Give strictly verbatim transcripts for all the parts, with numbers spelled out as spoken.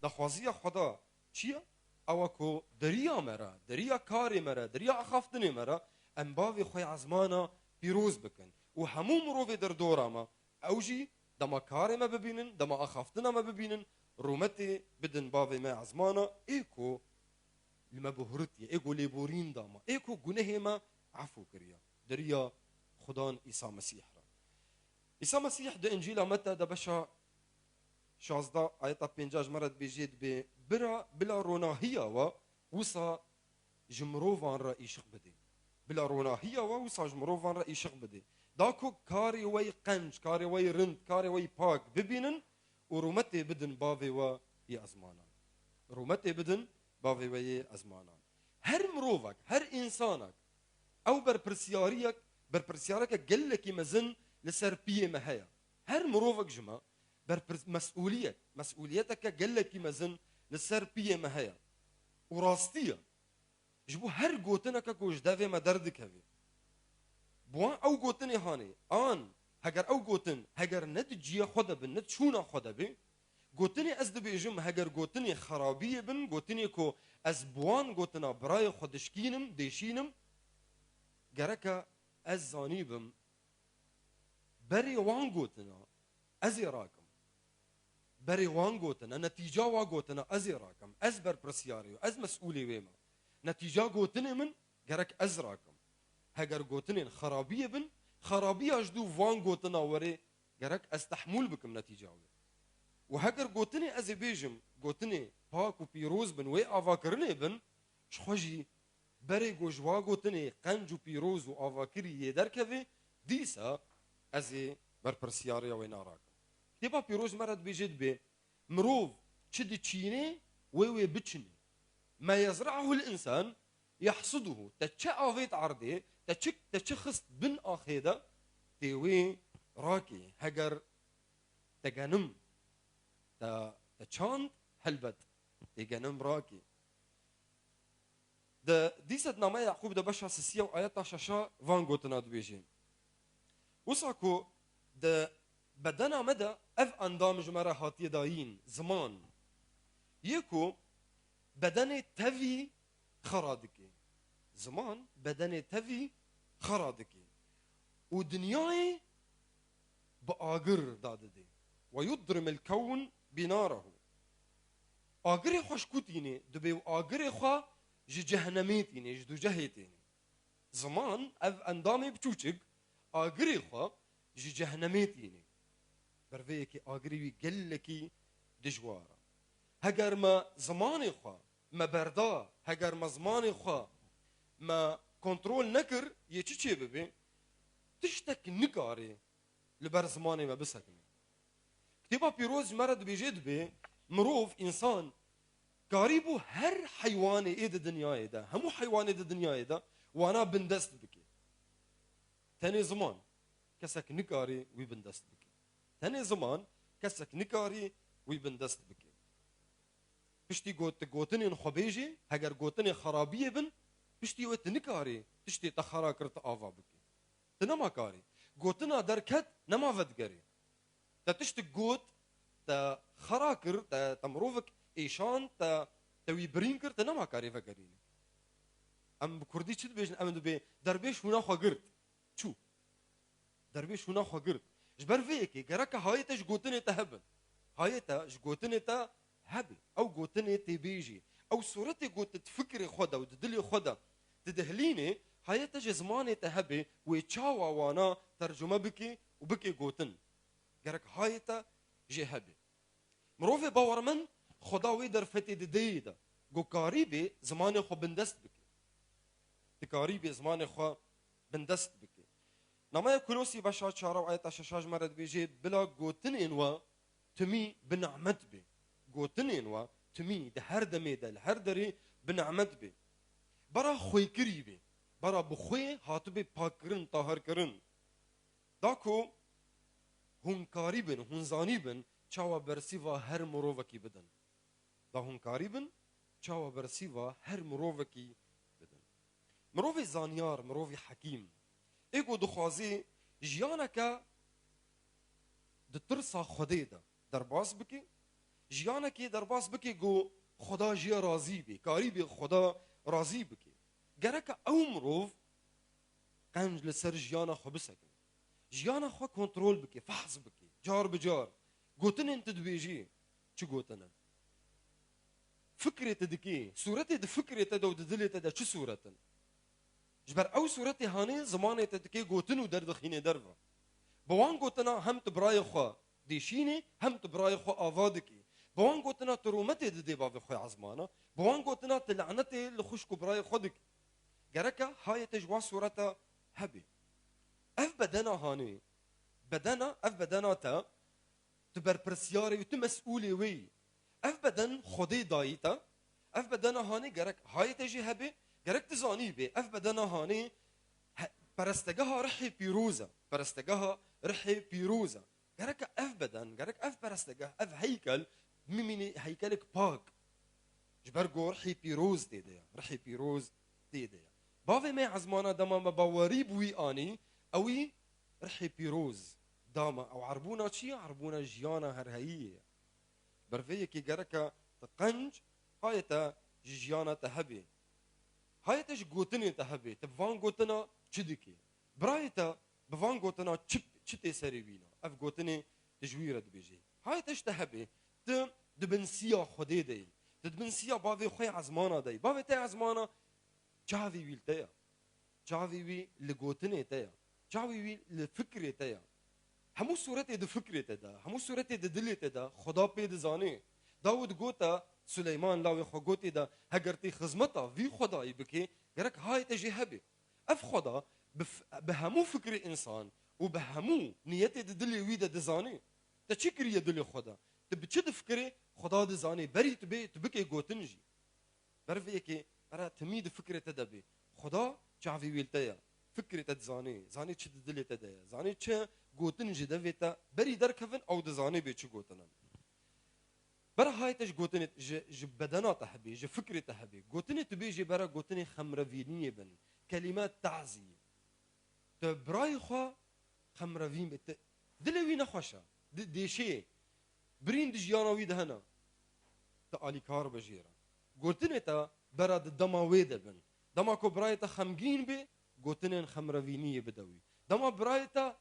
Daxwaziya Xweda çi ye? Ew e ku di riya me re, di riya karê me re, di riya axaftinê me re em bavê xwe yê ezmana pîroz bikin. Û hemû mirovê derdora me, ew jî dema karê me bibînin, dema axaftina me bibînin, rûmetê bidin bavê me ezmana, ê ku li me bihuritiye, ê ku lêborîn da me, ê ku gunehê me efû kiriye. Di riya Xudan Îsa Mesîh re. Îsa Mesîh di Încîla Mete de beşa şazdeh ayeta pênca ji me re dibêje, dibê, bira, bila ronahiya we wisa ji mirovan re îşiq bidê. Bila ronahiya we wisa ji mirovan re îşiq bidê. Da ku karê we yê qenc, karê we yê rind, karê we yê pak bibînin û rûmetê bidin bavê we yê ezmanan. Rûmetê bidin bavê we yê ezmanan. Her mirovek, her însanek, ew berpirsiyariyek, berpirsiyareke gelekî mezin li ser piyê me heye. Her mirovek ji me berpirs-, mesûliyet, mesûliyeteke gelekî mezin li ser piyê me heye. Û rastî ye. Ji bo her gotineke ku ji devê me derdikeve, bi wan ew gotinê hanê, an heger ew gotin, heger ne di ciyê xwe de bin, ne di şûna xwe de be, gotinê ez dibêjim, heger gotinê xerabiyê bin, gotinê ku ez bi wan gotina birayê xwe dişkînim, dêşînim, gereke ez zanîbim, berê wan gotina ez ê rakim. Berê wan gotina, netîca wa gotina ez ê rakim. Ez berpirsiyarê wê, ez mesûlê wê me. Netîca gotinê min gerek ez rakim. Heger gotinên xerabiyê bin, xerabiya ji dû van gotina werê gerek ez tehmûl bikim netîca wê. Û heger gotinê ez ê bêjim, gotinê pak û pîroz bin, wê avakirinê bin, ji xwe jî berê ku ji wa gotinê qenc û pîroz û avakirî yê derkeve, dîsa ez ê berpirsiyariya wê narakim. Kitêba Pîroz ji me re dibêje, dibê, mirov çi diçînê, wê wê biçinê. Ma yezra'uhul insan yahsuduhu. Te çi avêt erdê, te çi, te çi xist bin axê de, tê wê rakê. Heger te genim, te, te çand, helbet tê genim rakê. Di dîsa di nameya Yaqûb de beşa sisiya û ayeta şeşa van gotina dibêje. Wisa ku di bedena me de ev endam ji me re hatiye dayîn, ziman, yê ku bedenê tevî xera dike. Ziman bedenê tevî xera dike. Û dinyayê bi agir dadide. Ve yudrimil kewn binarahu. Agirê xwe ji ku tînê, dibê û agirê xwe ji cehenemê tînê, ji ducehê tînê. Ziman, ev endamê biçûçik, agirê xwe ji cehenemê tînê. Ber vê yekê agirê wî gelekî dijwar e. Heger me zimanê xwe me berda, heger me zimanê xwe me kontrol nekir, yê çi çê bibe? Tiştek nikare li ber zimanê me bisekine. Kitêba Pîroz ji me re dibêje, dibê mirov, însan, karîbû her heywanê ê di dinyayê de, hemû heywanê di dinyayê de wana bindest bike. Tenê ziman kesek nikarî wî bindest bike. Tenê ziman kesek nikarî wî bindest bike. Piştî got, gotinên xwe bêjê, heger gotinê xerabiyê bin, piştî wê tu nikarî tiştê te xera kir tu ava bikî. Tu nema karî. Gotina derket nema vedigerê. Te tiştik got, te xera kir, te, te mirovek êşand, te, te wî birîn kir, te nema karî vegerînî. Em bi kurdî çi dibêjin? Em dibê derbê şûna xwe girt. Çû. Derbê şûna xwe girt. Ji ber vê yekê gereke hayê te ji gotinê te hebin. Hayê te ji gotinê te hebe. Ew gotinê tê bêjî. Ew sûretê ku tu di fikrê xwe de û di dilê xwe de tu dihlînê, hayê te ji zimanê te hebe, wê çawa wana tercume bike û bike gotin. Gerek hayê te jê hebe. Mirovê bawermend Xweda wê derfetê dideyê de ku karîbê zimanê xwe bindest bike. Dikarîbê zimanê xwe bindest bike. Nameya Kolosî beşa çar û ayeta şeş ji me re dibêje, bila gotinên we timî bi nimet be. Gotinên we timî di her demê de, li her derê bi nimet be. Bara xwêkirî be. Bara bi xwê hatibê pakkirin, taharkirin. Da ku hûn karîbin, hûn zanîbin çawa bersîva her mirovekî bidin. Da hûn karîbin çawa bersîva her mirovekî bidin. Mirovê zanyar, mirovê hekîm, ê ku dixwazê jiyaneke di tirsa Xwedê de derbas bike, Jiyanekê derbas bike ku Xweda jê razî bê, karî bê Xweda razî bike. Gereke ew mirov qenc li ser jiyana xwe bisekine. Jiyana xwe kontrol bike, fehs bike, car bi car. Gotinên tu dibêjî, çi gotin in? Fikrê tu dikî, sûretê di fikrê te de û di dilê te de çi sûret in? Ji ber ew sûretê hanê zimanê te dikê gotin û derdixînê derve. Bi wan gotina hem tu birayê xwe dêşînê, hem tu birayê xwe ava dikî. Bi wan gotina tu rûmetê didê bavê xwe ezmana, bi wan gotina tu lanetê li xwişk û birayê xwe dikî. Gereke hayê te ji wan sûreta hebê. Ev bedena hanê, bedena, ev bedena te, tu berpirsiyarê û tu mesûlê wê yî. Ev beden Xwedê dayî te, ev bedena hanê gerek hayê te jî hebe, gerek tu zanî bê, ev bedena hanê he-, perestegeha rihê pîroz e, perestegeha rihê pîroz e. Gereke ev beden, gerek ev perestegeh, ev heykel, bimîne heykelek pak. Ji ber ku rihê pîroz tê de ye, rihê pîroz tê de ye. Bavê me ezmana dema me bawerî bi wî anî, ewî rihê pîroz da me. Ew erbûna çi ye? Erbûna jiyana herheyî ye. Ber vê yekê gereke tu qenc hayê te ji jiyana te hebê. Hayê te ji gotinê te hebê. Tu bi van gotina çi dikê? Birayê te bi van gotina çi, çi tê serê wîna? Ev gotinê tu ji wî re dibêjê. Hayê te ji te hebê. Tu di bin siya Xwedê de yî. Tu di bin siya bavê xwe yê ezmana de yî. Bavê te yê ezmana çavê wî li te ye. Çavê wî li gotinê te ye. Çavê wî li fikrê te ye. Hemû sûretê di fikrê te de, hemû sûretê di dilê te de Xweda pê dizanê. Dawid gote, Suleyman lawê xwe gotê de, heger tê xizmeta vî Xwedayî bikê, gerek hayê te jê hebê. Ev Xweda bi f-, bi hemû fikrê însan û bi hemû niyetê di dilê wî de dizanê. Te çi kiriye dilê xwe de? Tu bi çi difikirê, Xweda dizanê. Berî tu bê, tu bikê gotin jî. Ber vê yekê, bera timî di fikrê te de bê. Xweda çavê wî li te ye. Fikrê te dizanê. Zanê çi di dilê te de ye. Zanê çi gotin ji devê te berî derkevin, ew dizanê bê çi gotin in. Bera hayê te ji gotinê, ji, ji bedena te hebê, ji fikrê te hebê. Gotinê tu bêjê bera gotinê xemrevîniyê bin. Kelîme tazî. Tu birayê xwe xemrevîn bê. Tu dilê wî nexweş e. Di-, dêşê. Birîn di jiyana wî de hene. Tu alîkar be jê re. Gotinê te bera di dema wê de bin. Dema ku birayê te xemgîn bê, gotinên xemrevîniyê bide wî. Dema birayê te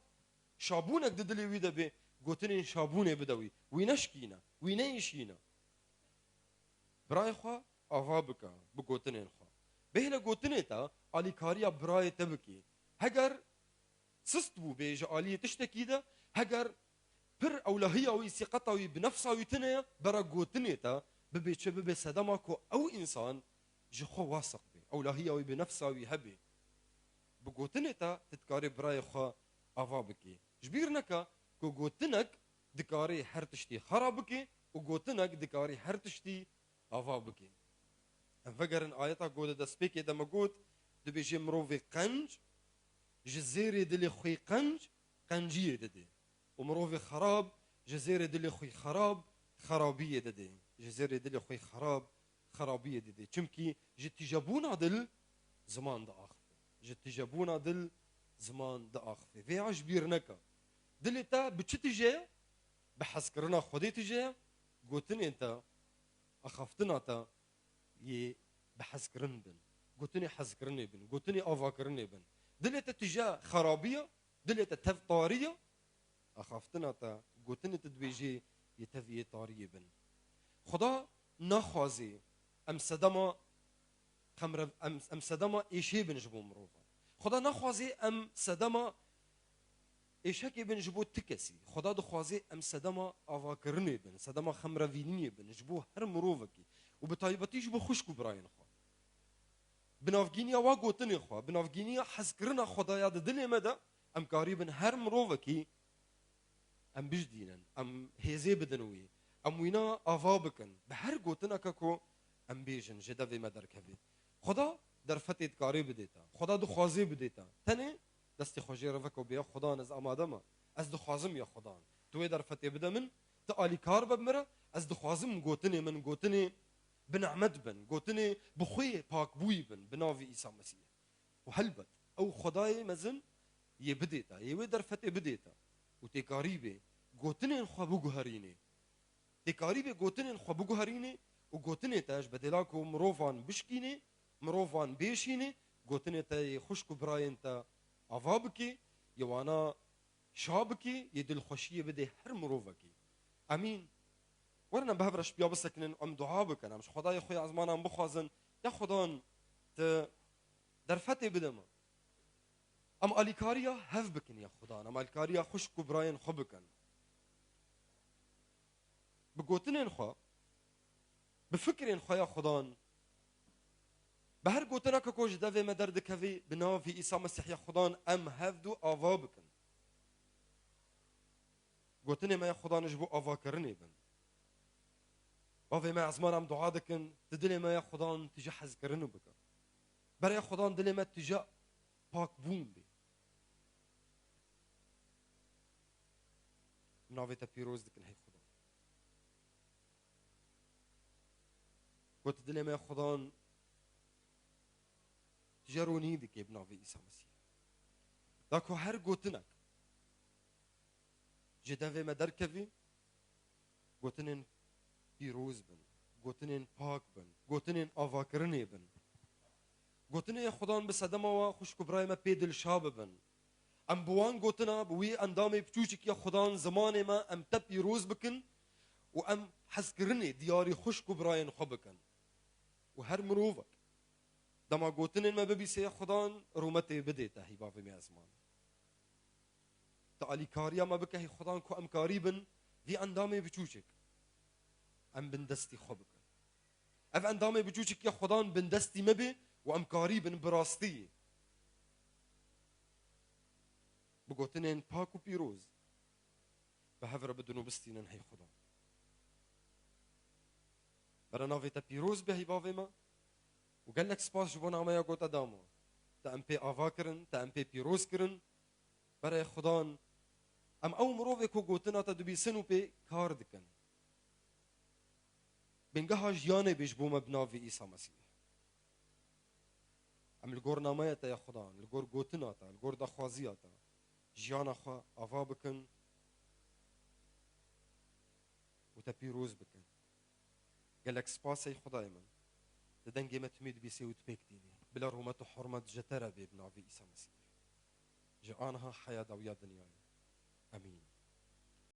şabûnek di dilê wî de bê, gotinên şabûnê bide wî. Wî neşkîne, wî neêşîne. Birayê xwe ava bike bi gotinên xwe. Bêhne gotinê te alîkariya birayê te bikî. Heger sist bû bê ji aliyê tiştekî de, heger pir ewlehiya wî, sîqeta wî bi nefsa wî tune ye, bera gotinê te bibê çi, bibê sedema ku ew însan ji xwe wasiq bê, ewlehiya wî bi nefsa wî hebê. Bi gotinê te tu dikarê birayê xwe ava bikê. Ji bîr neke ku gotinek dikarê her tiştî xera bike û gotinek dikarê her tiştî ava bike. Em vegerin ayeta ku di destpêkê de me got, dibêje mirovê qenc, ji zêrê dilê xwe qenc, qenciyê didê. Û mirovê xerab, ji zêrê dilê xwe xerab, xerabiyê didê. Ji zêrê dilê xwe xerab, xerabiyê didê. Çimkî ji tijebûna dil ziman diaxife. Ji tijebûna dil ziman diaxife. Vêya ji bîr neke. Dilê te bi çi tije ye? Bi hezkirina Xwedê tije ye. Gotinên te, axaftina te yê bi hezkirin bin. Gotinê hezkirinê bin. Gotinê avakirinê bin. Dilê te tije xerabî ye, dilê te tev tarî ye, axaftina te, gotinê tu dibêjê yê tev yê tariyê bin. Xuda naxwazê em sedema xemre-, em, em sedema êşê bin ji bo mirovan. Xuda naxwazê em sedema êşekê bin ji bo ti kesî. Xuda dixwazê em sedema avakirinê bin, sedema xemrevîniyê bin ji bo her mirovekî û bi taybetî ji bo xwişk û birayên xwe. Bi navgîniya wa gotinê xwe, bi navgîniya hezkirina Xwedaya di dilê me de, em karîbin her mirovekî em bijdînin, em hêzê bidin wî, em wîna ava bikin. Bi her gotineke ku em bêjin, ji devê me derkevê. Xuda derfetê dikarê bidê te. Xuda dixwazê bidê te. Tenê destê xwe jê re veke û bêya, Xudan, ez amade me. Ez dixwazim ya Xudan. Tu wê derfetê bide min, tu alîkar be bi min re, ez dixwazim gotinê min, gotinê bi nehmet bin, gotinê bi xwê pakbûyî bin, bi navê Îsa Mesîh. Û helbet, ew Xwedayê mezin yê bidê te, yê wê derfetê bidê te û tê karîbê gotinên xwe biguherînê. Tê karîbê gotinên xwe biguherînê û gotinê te ji bedêla ku mirovan bişkînê, mirovan bêşînê, gotinê te yê xwişk û birayên te ava bikê, yê wana şa bikê, yê dilxweşiyê bidê her mirovekê. Emîn. Werin em bi hev re ji piya bisekinin, em dua bikin, em ji Xwedayê xwe ya ezmanan bixwazin, ya Xudan, tu derfetê bide me. Em alîkariya hev bikin ya Xudan, em alîkariya xwişk û birayên xwe bikin. Bi gotinên xwe, bi fikrên xwe ya Xudan, bi her gotineke ku ji devê me derdikevî, bi navê Îsa Mesîh ya Xudan em hevdu ava bikin. Gotinê me ya Xudan ji bo avakirinê bin. Bavê me ezman em dua dikin, di dilê me ya Xudan tu ji hezkirinê bike. Berê Xudan dilê me tu ji pakbûn bê. Navê te pîroz dikin hey Xudan. Got dilê me Xudan tu ji ronî dikê bi navê Îsa Mesîh. Da ku her gotinek ji devê me derkevî, gotinên pîroz bin, gotinên pak bin, gotinên avakirinê bin. Gotinê Xudan bi sedema we xwişk û birayê me pê dilşa bibin. Em bi wan gotina, bi wî endamê biçûçik ya Xudan zimanê me em te pîroz bikin û em hezkirinê diyarî xwişk û birayên xwe bikin. Û her mirovek dema gotinên me bibîsê ya Xudan, rûmetê bidê te hî bavê me ezman. Tu alîkariya me bike hî Xudan ku em karîbin vî endamê biçûçik em bin destî xwe bikin. Ev endamê biçûçik ya Xudan bin destî me bê û em karîbin bi rastî bi gotinên pak û pîroz bi hev re bidin û bistînin hey Xudan. Bere navê te pîroz be hey bavê me û gelek spas ji bo nameya ku te da me. Te em pê ava kirin, te em pê pîroz kirin. Berê Xudan, em ew mirovê ku gotina te dibîsin û pê kar dikin. Bingeha jiyanê bê ji bo me bi navê Îsa Mesîh. Em li gor nameya te ya Xudan, li gor gotina te, li gor daxwaziya te, jiyana xwe ava bikin û te pîroz bikin. Gelek spas ey Xwedayê min. Te dengê me timî dibîsê û tu pêk tînî. Bila rûmet û hurmet ji te re bê bi navê Îsa Mesîhê. Ji aniha heya dawiya dinyayê. Emîn.